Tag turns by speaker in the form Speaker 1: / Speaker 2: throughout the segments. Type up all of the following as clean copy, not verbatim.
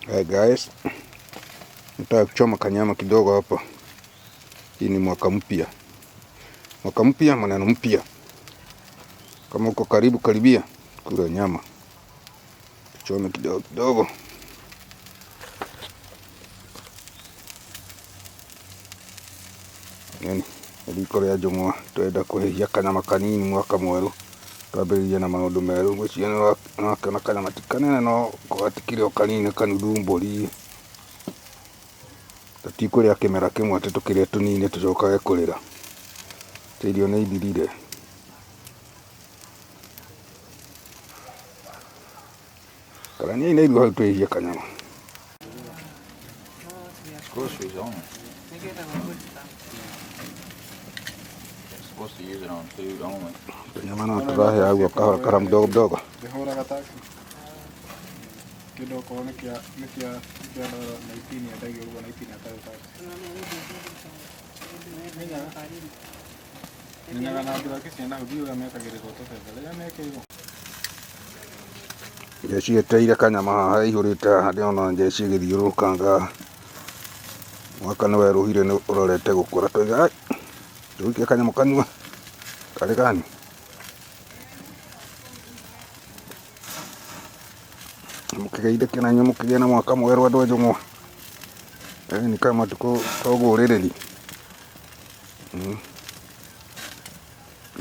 Speaker 1: Hey guys, nataka kuchoma kanyama kidogo hapa. Hii ni mwaka mpya, mwaka mpya, maneno mpya. Kama uko karibu, karibia kula nyama, tuchome kidogo kidogo. Yani riko rĩa njũng'wa twenda kũhĩhia kanyama kanini mwaka mwerũ, twambĩrĩrie na maũndũ merũ. Ngwĩciria nĩwakĩona kanyama ti kanene no gatikĩrĩ o kanini kanuthu mbũri. Tũtikũrĩa kĩmera kĩmwe atĩ tũkĩrĩe tũnini tũcokage kũrĩra. Atĩ irio nĩ ithirire. Karaniai na ithuĩ hau twĩhie kanyama.
Speaker 2: Groceries only. Supposed to use it on food only.
Speaker 1: Kanyama no tũrahĩa ũguo kahora kahora mdogo mdogo.
Speaker 3: Ndĩhũraga taxi. Kĩndũ okorwo nĩ kĩa nĩ kĩa kĩa ndora 19 endagio ũguo 19 atarĩ tax. Menyaga na andũ ake ciana hau ũrĩa mekagĩrĩrwo tũbebe rĩrĩa mekĩrirwo.
Speaker 1: Njeci ĩteire kanyama haha ĩihũrĩte haha, ndĩrona njeci ĩgĩthiũrũrũkanga. Mwaka nĩ werũhire nĩ ũrorete gũkũra, tũiga tũikie kanyamũ kanua karĩ gani. Mũkĩgeithĩke na inyuĩ mũkĩgĩe na mwaka mwerũ andũ a njũng'wa. Ni kama tuko togũrĩrĩri.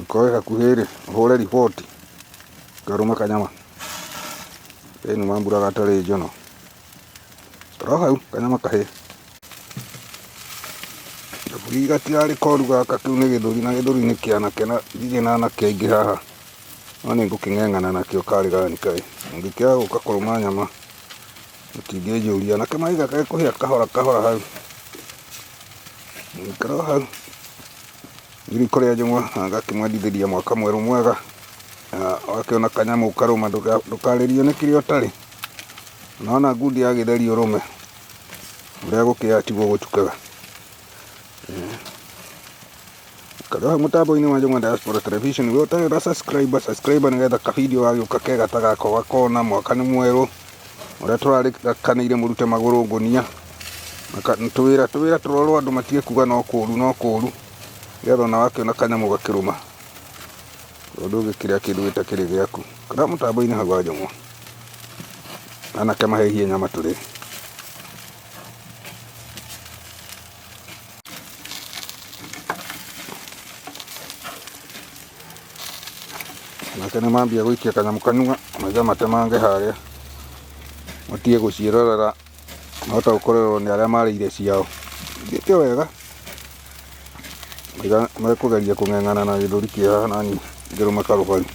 Speaker 1: Ũkorwo wĩ hakuhĩ rĩ, ũhũre riboti ngarũme kanyama. Ĩni mambura gatarĩ njono. Oro hau kanyama kahĩe. Gaburi gatirarĩ koru gaka, kĩu nĩ gĩthũri na gĩthũri nĩ kĩanake na ndirĩ na anake aingĩ haha. No nĩ ngũkĩng'eng'ana nakĩo karĩ gani kaĩ. Ũngĩkĩaga gũka kũrũma nyama mũtingĩnjũria. Anake maiga gekũhĩa kahora kahora hau. Ikara o hau. Riko rĩa njũng'wa na ngakĩmwendithĩria mwaka mwerũ mwega. Na wakĩona kanyamũ karũma ndũkarĩrio nĩ kĩrĩa ũtarĩ. Nona ngundi ya gĩtheri ũrũme. Ũrĩa gũkĩaga tiguo gũtukaga. Karĩ hau mũtambo-inĩ wa Njũng'wa Diaspora Television, we ũtarĩ ũra subscribe, subscribe nĩgetha ka video gagĩũka kega ta gaka ũgakona. Mwaka nĩ mwerũ, ũrĩa tũrarĩkanĩire mũrute magũrũ ngũnia. Tũwĩra tũwĩra tũrorwo andũ matige kuga no kũru no kũru, nĩgetha ona wakĩona kanyamũ gakĩrũma ndũngĩkĩrĩa kĩndũ gĩtakĩrĩ gĩaku. Kara mũtambo-inĩ hau wa Njũng'wa, anake mahĩhie nyama tũrĩe. Anake nĩ mambia gũikia kanyamũ kanua, maitho matemange harĩa, matige gũciĩrorera, mahota gũkorererwo nĩ arĩa marĩire ciao. Thiĩte wega, mekũgeria kũng'eng'ana na gĩthũri kĩ haha nani ngĩrũme karũbaru.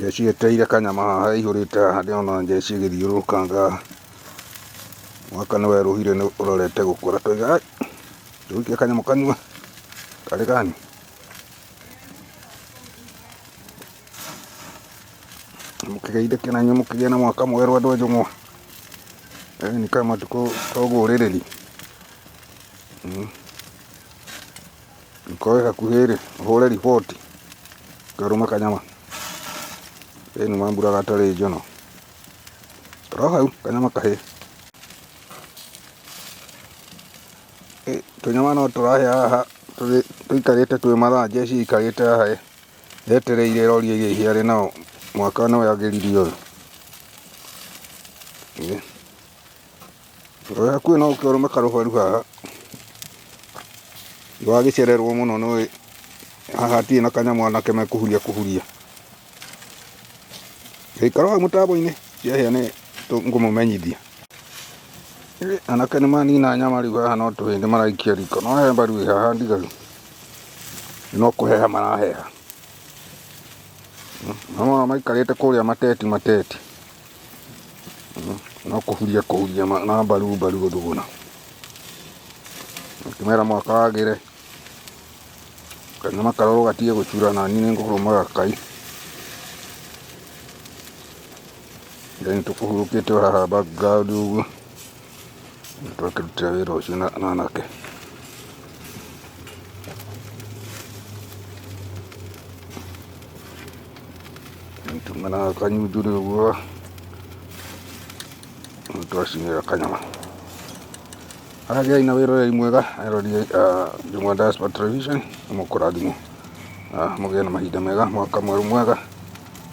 Speaker 1: Njeci ĩteire kanyama haha ĩihũrĩte haha, ndĩrona njeci ĩgĩthiũrũrũkanga. Mwaka nĩ werũhire nĩ ũrorete gũkũra, tũiga tũikie kanyamũ kanua karĩ gani. Mũkĩgeithĩke na inyuĩ mũkĩgĩe na mwaka mwerũ andũ a njũng'wa. Ni kama tuko togũrĩrĩri. Ũkorwo wĩ hakuhĩ rĩ, ũhũre riboti ngarũme kanyama. Ĩni mambura gatarĩ njono. Oro hau kanyama kahĩe. Tũnyama no tũrahĩa haha tũikarĩte twĩ mathaa, njeci ĩikarĩte haha yetereire ĩroria iria ihĩare nao mwaka nĩ wagĩririe ũyũ. Wĩ hakuhĩ no ũke ũrũme karũbaru haha. Wagĩcererwo mũno nĩ haha hatirĩ na kanyamũ anake mekũhuria kũhuria. Gĩikaro hau mũtambo-inĩ ciahĩa nĩ Ngũmũmenyithia. Anake nĩ manina nyama rĩu haha no tũhĩndĩ maraikia riko. No he mbaru ĩ haha ndigaru. No kũheha maraheha. No maikarĩte kũrĩa mateti mateti. No kũhuria kũhuria na mbaru mbaru gũthuguna. Ngĩmera mwaka wagĩre. Kanyama karoro gatige gũcura na niĩ nĩngũkũrũmaga kai. Then tũkũhurũkĩte haha background ũguo. Twakĩrutĩra wĩra ũcio na anake. Tuma na kanyunjurĩ ũguo twacinĩra kanyama. Aragiai na wĩroreri mwega erori Njũng'wa Diaspora Television nĩmũkũrathimwo. Mũgĩe na mahinda mega, mwaka mwerũ mwega.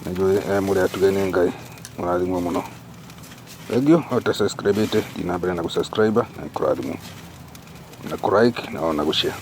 Speaker 1: Na inyuĩ mũrĩ atuge nĩ Ngai mũrathimwo mũno. Thengiũ ũta subscribe ĩte thiĩ na mbere na gũ subscribe na nĩkũrathimwo na kũ like na ona gũ share.